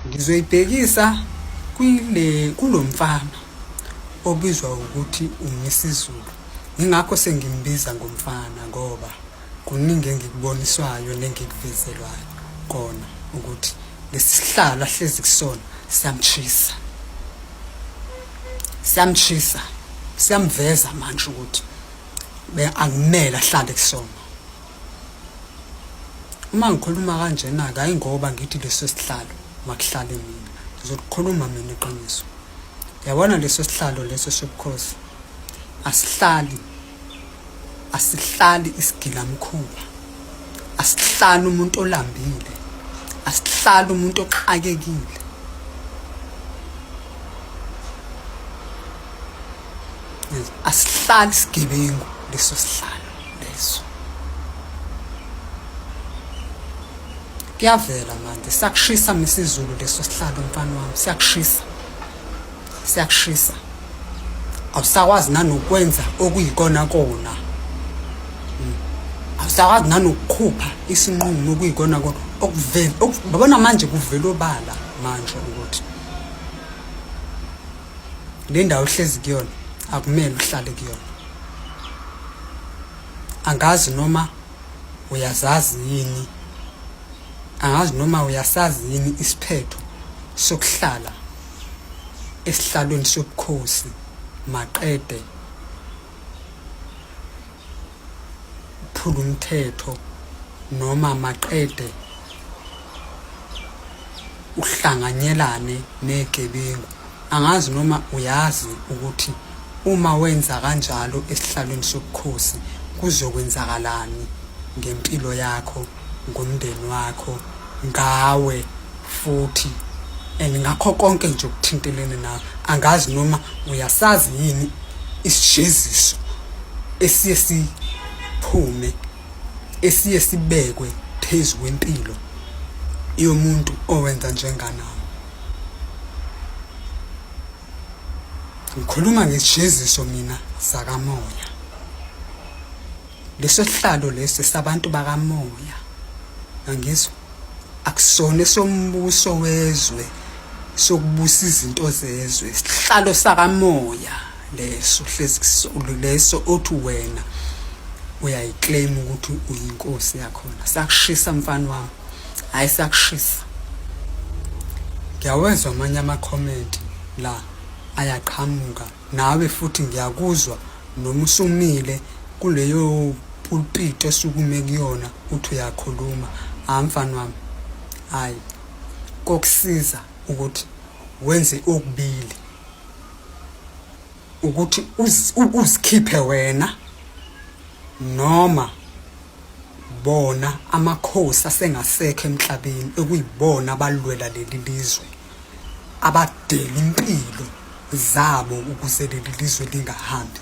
Ngizoyibhekisa kwile kulomfana obizwa ukuthi uMisizulu. Yingakho sengimbiza ngomfana ngoba kuningi engikuboniswayo nengikuvezelwayo kona ukuthi lesihlalo ahlezi kusona siyamshisa. Siyamshisa. Siyamveza manje ukuthi akumele ahlale kusona. Uma ngikhuluma kanjena-ke hhayi ngoba ngithi leso sihlalo makuhlale mina, ngizokukhuluma mina iqiniso. Yabona leso sihlalo leso sobukhosi asihlali, asihlali isigilamkhuba, asihlali umuntu olambile, asihlali umuntu oxakekile. Asihlali isigebengu leso sihlalo leso. Kuyavela manje siyakushisa misizulu leso sihlalo mfana wami siyakushisa. Siyakushisa. Awusakwazi nanokwenza okuyikona kona. Hmm. Awusakwazi nanokukhupha isinqumo okuyikona kona okuvela babona manje kuvela obala manje ukuthi le ndawo ohlezi kuyona akumele uhlale kuyona angazi noma uyazazi yini angazi noma uyasazi yini isiphetho sokuhlala esihlalweni sobukhosi maqede uphula umthetho noma maqede uhlanganyelane negebengu. Angazi noma uyazi ukuthi uma wenza kanjalo esihlalweni sobukhosi kuzokwenzakalani ngempilo yakho, ngomndeni wakho, ngawe futhi and ngakho konke nje okuthintelene nawe. Angazi noma uyasazi yini isijeziso esiye siphume esiye sibekwe phezu kwempilo yomuntu owenza njenganawe. Ngikhuluma ngesijeziso mina sakamoya. Leso sihlalo leso sabantu bakamoya. Angizwa akusona esombuso wezwe sokubusa izinto zezwe sihlalo sakamoya leso hlezi leso othi wena uyayiclaim ukuthi uyinkosi yakhona sakushisa mfana wami hayi sakushisa ngiyawezwa amanye ama-comment la ayaqhamuka nawe futhi ngiyakuzwa noma usumile kuleyo pulpit osukume kuyona uthi uyakhuluma hayi mfana wami hayi kokusiza ukuthi wenze okubili ukuthi uzikhiphe wena noma bona amakhosi asengasekho emhlabeni ekuyibona abalwela leli lizwe abadela impilo zabo ukuze leli lizwe lingahambi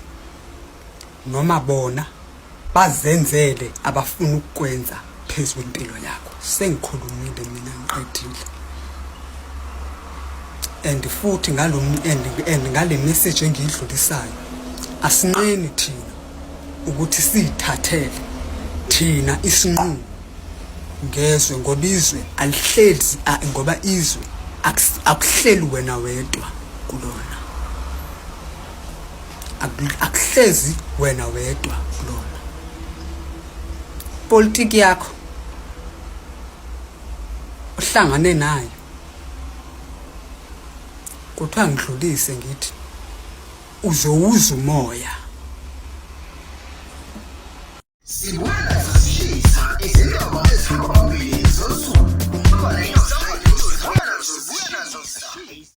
noma bona bazenzele abafuna ukukwenza phezu kwempilo yakho sengikhulumile mina ngiqedile and futhi ngalo and ngale message engiyidlulisayo asinqeni thina ukuthi siyithathele thina isinqumo ngezwe ngoba izwe alihlezi ngoba izwe akuhleli wena wedwa kulona akuhlezi wena wedwa kulona politiki yakho uhlangane nayo kuthiwa ngidlulise ngithi uzowuza umoya. Sibuya sishisa izindaba.